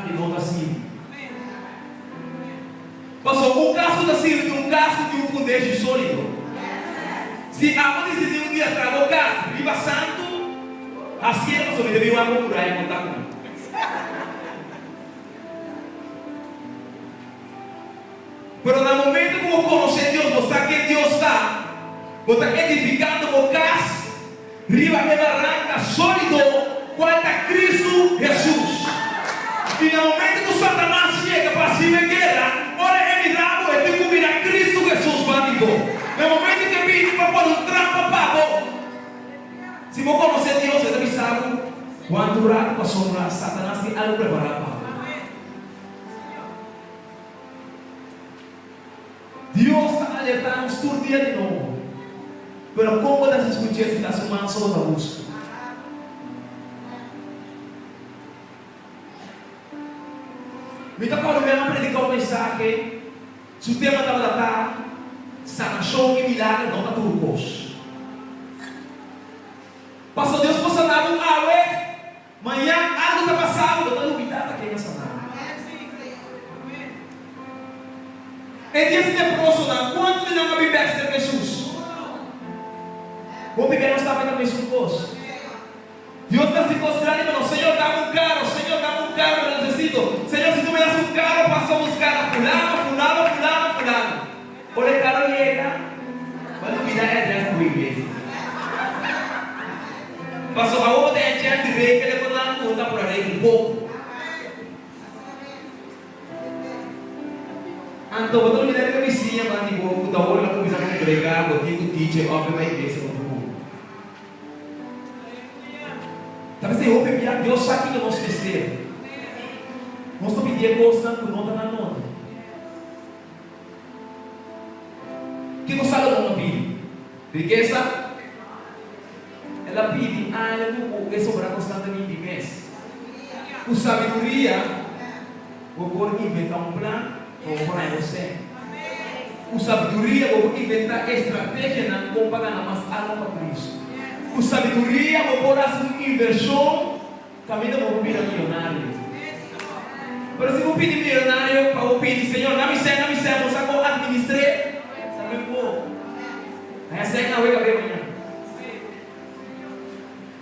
aki no ta sirbi. Pasobra un kas ku ta sirbi ta un kas ku tin un fundeshi sólido. Si abo disidí un dia traha bo kas riba santu, hasié pasobra mi ta bin wak bo muraya kontá ku mi. Pero na momento ku bo konosé Dios, bo sa ken Dios ta, bo ta edifikando bo kas riba e baranka sólido kual ta Kristu Hesus. I na momento ku Satanas yega pa hasiba e guera, ora e mira bo, e tin ku mira Kristu Hesus banda di bo. Na momento ku e bini pa pone un trampa pa bo, si bo konosé Dios, e ta bisa bo kuantu ratu pasobra Satanas tin algu prepará pa bo. Dios ta alertá nos tur dia di nobo, pero kon bo ta hasi skuch'é si ta su man so bo ta buska? Mi ta kòrda mi a prediká un mensahe, su tema tabata ta, Sanashon i milager no ta tur kos. Pasobra Dios por sana bo awe. Mañan algu ta pasa bo, bo ta lubida ta ken a sana bo. E dies leprosonan, kuantu di nan a bin bèk serka Hesus? Hopi bia nos tambe ta mesun kos. Dios ta hasi kos grandi pa nos. Señor, dame un karo. Señor, dame un karo, lo nesesito. Señor, si tu me das un karo, paso a buskar a fulano, fulano, fulano, fulano. Ora e karo yega, bo a lubida e adrès di bo iglesia. Paso awor bo ta e chèns di regel e konan ku ta por a regel poko. Anto bo ta lubida riba bisiña ban di bo ku ta ora lo kuminsá kongregá, bo tin ku teach e òf e bai iglesia ku bo. Ta p'esei hopi bia Dios sa kiko nos mester. Nos ta pidi e kosnan ku no ta na nota. Kiko Salomon a pidi? Rikesa? El a pidi algu ku e sobrá kosnan ta bin di mes. Ku sabiduria bo por inventá un plan pa bo por haña bo sèn. Ku sabiduria bo por inventá estrategianan kon pa gana mas alma pa Kristu. Ku sabiduria bo por hasi un invershon Kaminda bo por bira miyonario. Pero si bo pidi miyonario pa bo pidi, Señor, na mi sèn, na mi sèn, bo sa kon administr'é? Sa men bo. Haña sèn awe kab'é mañan.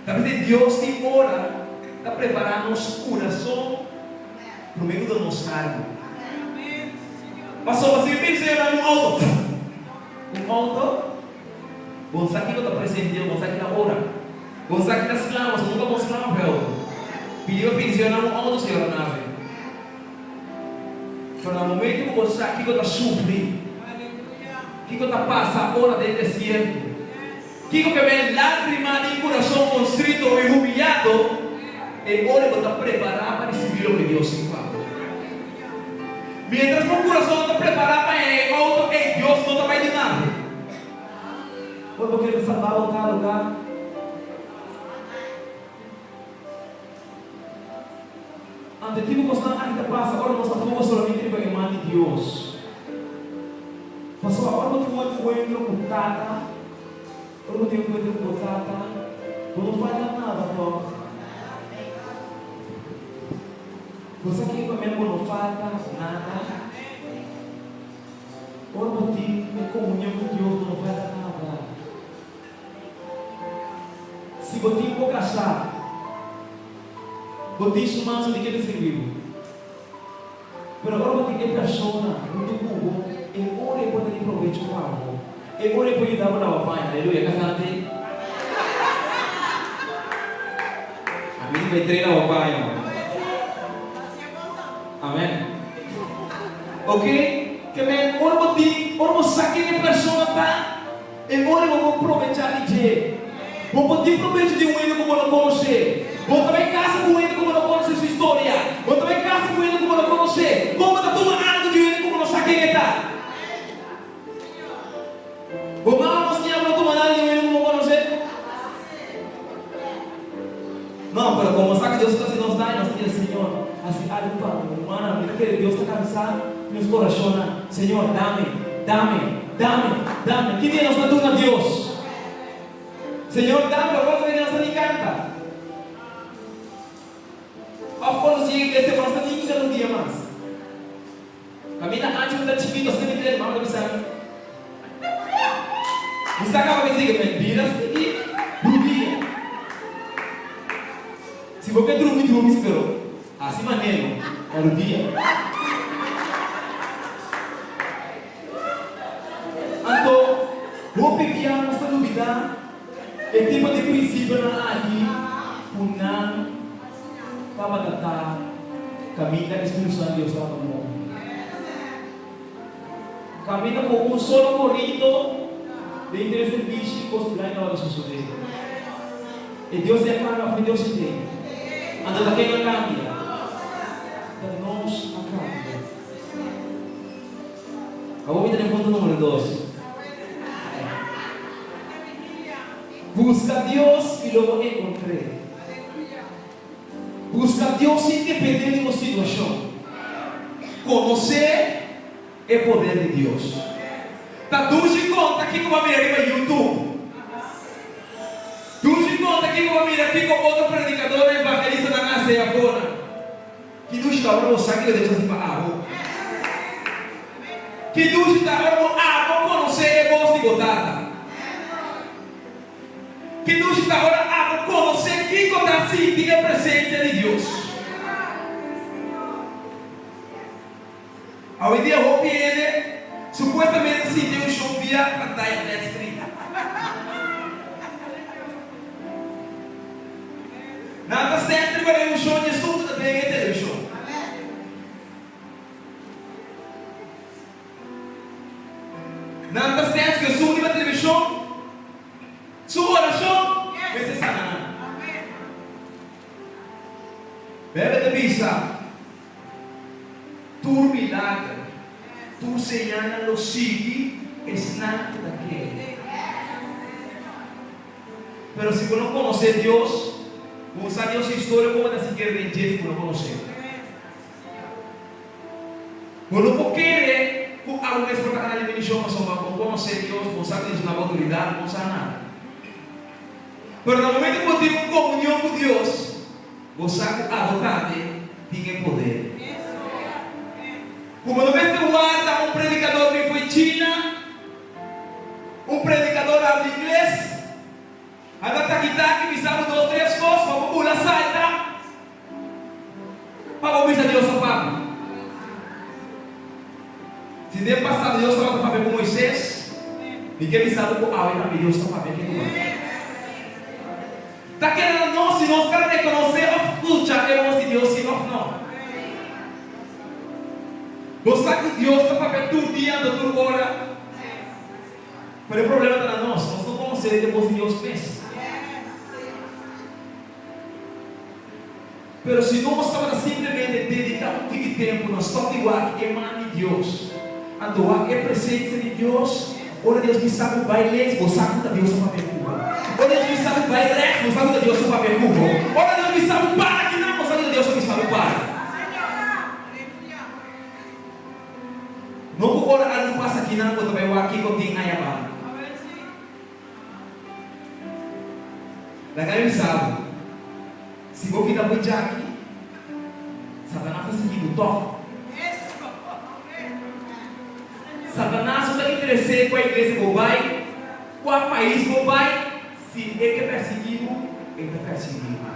Ta p'esei Dios tin ora ta prepará nos kurason promé ku ta nos algu. Pasobra si mi pidi Señor dame un outo, un outo, bo sa kiko ta presente, bo sa ki ta ora. Bo sa ki ta sklavo, so nunka bo sklavo pa e otro. Pidi pa pidi Señor nan un outo, Señor a nave. Pero na momento ku bo sa kiko ta sufri, kiko ta pasa ora den desierto, kiko ke men lágrima di kurason konstrito i humiyado, e ora bo ta prepará pa risibí loke Dios tin pa bo. Mientras bo kurason no ta prepará pa e outo ei, Dios no ta bai duna bo. Ora bo kere salba bo ta luga. Ante tipo kosnan aki ta pasa ora nos ta focus solamente riba e man di Dios. Pasobra ora bo tin un enkuentro ku Tata, ora bo tin un enkuentro ku bo Tata, bo no falta nada tòg. Bo sa ke pa men bo no falta nada? Ora bo tin e komunion ku Dios bo no falta nada. Si bo tin bo kasá, bo tin su mansa di ke ta sirbi bo. Pero ora bo tin e persona huntu ku bo, e ora e por ta di probecho pa bo. E ora e por yuda bo laba paña. Aleluya. Kasánan tin? Ami tin bai train laba paña. Amen. Ok, ke men ora bo tin, ora bo sa ken e persona ta, e ora bo por probechá di dje. Bo por tin probecho di un hende ku bo no konosé. Bo ta bai kasa ku un hende ku bo no konosé su historia. Bo ta bai kasa ku un hende ku bo no konosé. Kon bo ta tuma algu di un hende ku bo no sa ken e ta? Bo mama no siña bo no tuma nada di un hende ku bo konosé? No, pero komo sa ku Dios ta hasi nos daño, nos ta kere, Señor, hasi algu pa mi. Humana, mi ta kere Dios ta kansa nos orashonnan. Señor, dame, dame, dame, dame. Ki dia nos ta duna Dios? Señor, dame, ora nos ta nos ta ni kanta. Òf konosí e iglesia ku nos ta ninga un dia mas. Kaminda anchi ku ta chikitu asina mi trese mama ta bisa mi. Mi sa kaba mi sigui men bira sigui rudia. Si bo ke drumi drumi si pero hasi maneno na rudia. Anto hopi bia nos ta lubida e tipo di prinsipionan aki ku nan tabata ta kaminda e Spiritu Santu di Dios tabata move. Kaminda ku un solo korito den interior sirbishi kos grandi tabata sosodé. E Dios di a kambia òf e Dios di den? Anto ta ken a kambia? Ta nos a kambia. Awor mi ta den punto numero dos. Buska Dios i lo bo enkontr'é. Buska Dios sin dependé di bo situashon. Konosé e poder di Dios. Ta dushi konta kiko bo a mira riba YouTube. Dushi konta kiko bo a mira kiko otro predikadornan evangelistanan a hasi afonan. Ki dushi ta ora bo sa kiko Dios hasi pa abo. Ki dushi ta ora bo abo konosé e bos di bo Tata. Ki dushi ta ora abo konosé kiko ta sinti e presensia di Dios. Awendia hopi hende supuestamente ta sinti e unshon via pantaya flat screen. Nan ta sènt riba e unshon di esun ku ta den e televishon. Nan ta sènt ku esun riba televishon su orashon mester sana nan. Beibel ta bisa, Tur milager, tur señalnan lo sigui esnan ku ta kere. Pero si bo no konosé Dios, bo sa Dios su historia komo ta sikiera den dje si bo no konosé. Bo no por kere ku abo mes por ta gana di bendishon pasobra bo konosé Dios, bo sa ku Dios duna bo outoridat, bo no sa nada. Pero na momento ku bo tin un komunion ku Dios, bo sa ku abo tambe tin e poder. Ku bo no mester warda un predikador bin fo'i China, Un predikador habla ingles, a ta taki taki bisa bo dos tres kos pa bo bula salta pa bo bisa Dios a papia. Si den pasado Dios tabata papia ku Moises, mi ke bisa bo ku awe tambe Dios ta papia ke ku bo. Ta keda na nos si nos ta rekonosé òf skucha e bos di Dios si òf no. Bo sa ku Dios ta papia tur dia anto tur ora? Pero e problema ta na nos, nos no konosé e bos di Dios mes. Pero si nos tabata simplemente dediká un tiki tempu na stòp di wak e man di Dios, anto wak e presensia di Dios, ora Dios bisa bo bai links, bo sa ku ta Dios a papia ku bo. Ora Dios bisa bo bai rèks, bo sa ku ta Dios a papia ku bo. Ora Dios bisa bo para kinan, bo sa ku ta Dios a bisa bo para. No ku ora algu pasa kinan bo ta bai wak kiko tin aya banda. Laga mi bisa bo, si bo kita bo djaki, Satanas ta sigui bo tòg. Satanas no ta interes'é kua iglesia bo bai, kua pais bo bai, si e ke persiguí bo, e ta persiguí bo.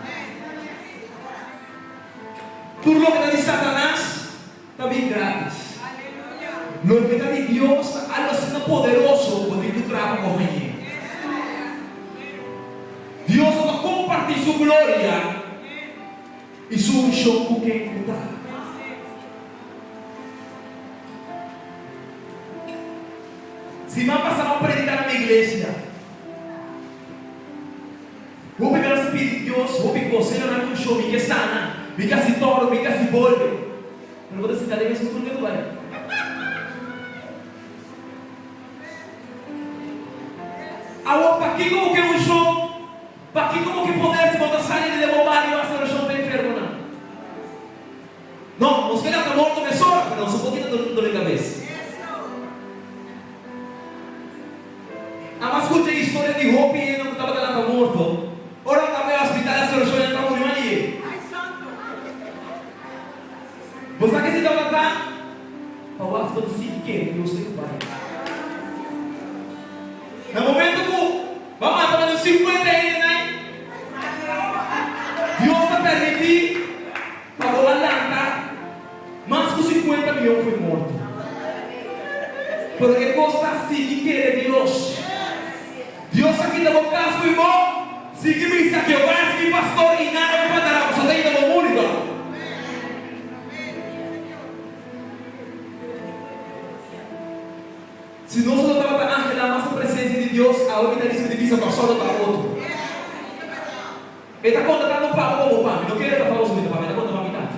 Tur loke ta di Satanas ta bin gratis. Loke ta di Dios ta algo asina poderoso bo tin ku traha pa bo hañ'é. Dios no ta kompartí su gloria i su unshon ku ken ku ta. Siman pasá mi a prediká na mi iglesia. Hopi bes a pidi Dios hopi kos, Señor dame un show, mi ke sana, mi ke hasi toro, mi ke hasi bolbe. Pero bo ta sinta den mesun stoel ke tu bai. Awor pakiko bo ke un show? Pakiko bo ke poder si bo ta sali di den bo bario hasi orashon pa enfermonan? No, nos ke lanta morto mesora, pero nos no por kita dolor di kabes. Aba skucha e historia di hopi hende ku tabata lanta morto. Ora nan tabata e hospital a solushon nan ta muri malié. ta pa wak si bo ta sigui kere Dios te ku bai. Na momento ku bo a mata mas di sinkuenta hende nai, Dios ta permití pa bo a lanta mas ku sinkuenta mion fo'i morto. Pero e kos ta sigui kere Dios. Dios a kita bo kas fo'i bo, sigui bisa, Jehová es mi pastor i nada me faltará, pasobra ta yega bo muri tòg. Si nos lo tabata anhelá mas e presensia di Dios, awe mi ta risibí di bisa Kòrsou lo ta otro. E ta konta tantu pa bo komo pa mi. No kere ta pa bo solamente pa mi, e ta konta pa mi tambe.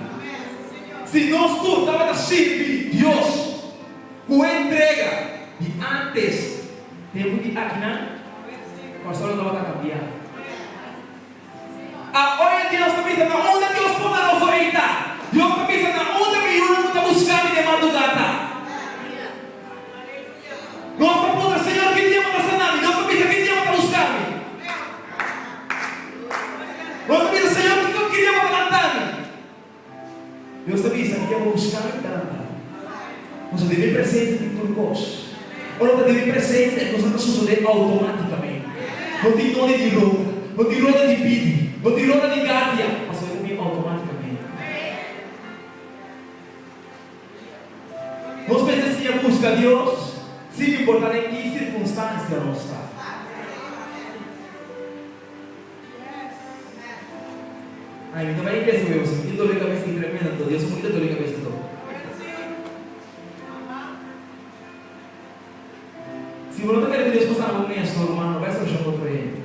Si nos tur tabata sirbi Dios ku e entrega di ántes tempu di akinan, Kòrsou lo tabata kambiá. Aoye Dios ta bisa na unda Dios poderoso ei ta. Dios ta bisa na unda mi yunan ku ta buska mi den mardugá ta. Nos ta puntra, Señor, ki dia bo ta sana mi? Dios ta bisa, ki dia bo ta buska mi? Nos ta bisa, Señor, ki dia bo ta lanta mi? Dios ta bisa, Mi ke bo buska mi tanta. Pasobra den mi presensia tin tur kos. Ora bo ta den mi presensia, e kosnan ta sosodé outomátikamente. No tin nodi di roga, no tin roda di pidi, no tin roda di gatia, pasobra e ta bin outomátikamente. Nos mester siña buska Dios sin importá den ki sirkunstansia nos ta. Ay, mi ta bai iglesia weo, si mi tin dolor di cabeza tin tremendo anto Dios un poquito dolor di cabeza anto. Si bo no ta kere cu Dios por sana bo mes, no ruman, no bai solucion cu otro hende.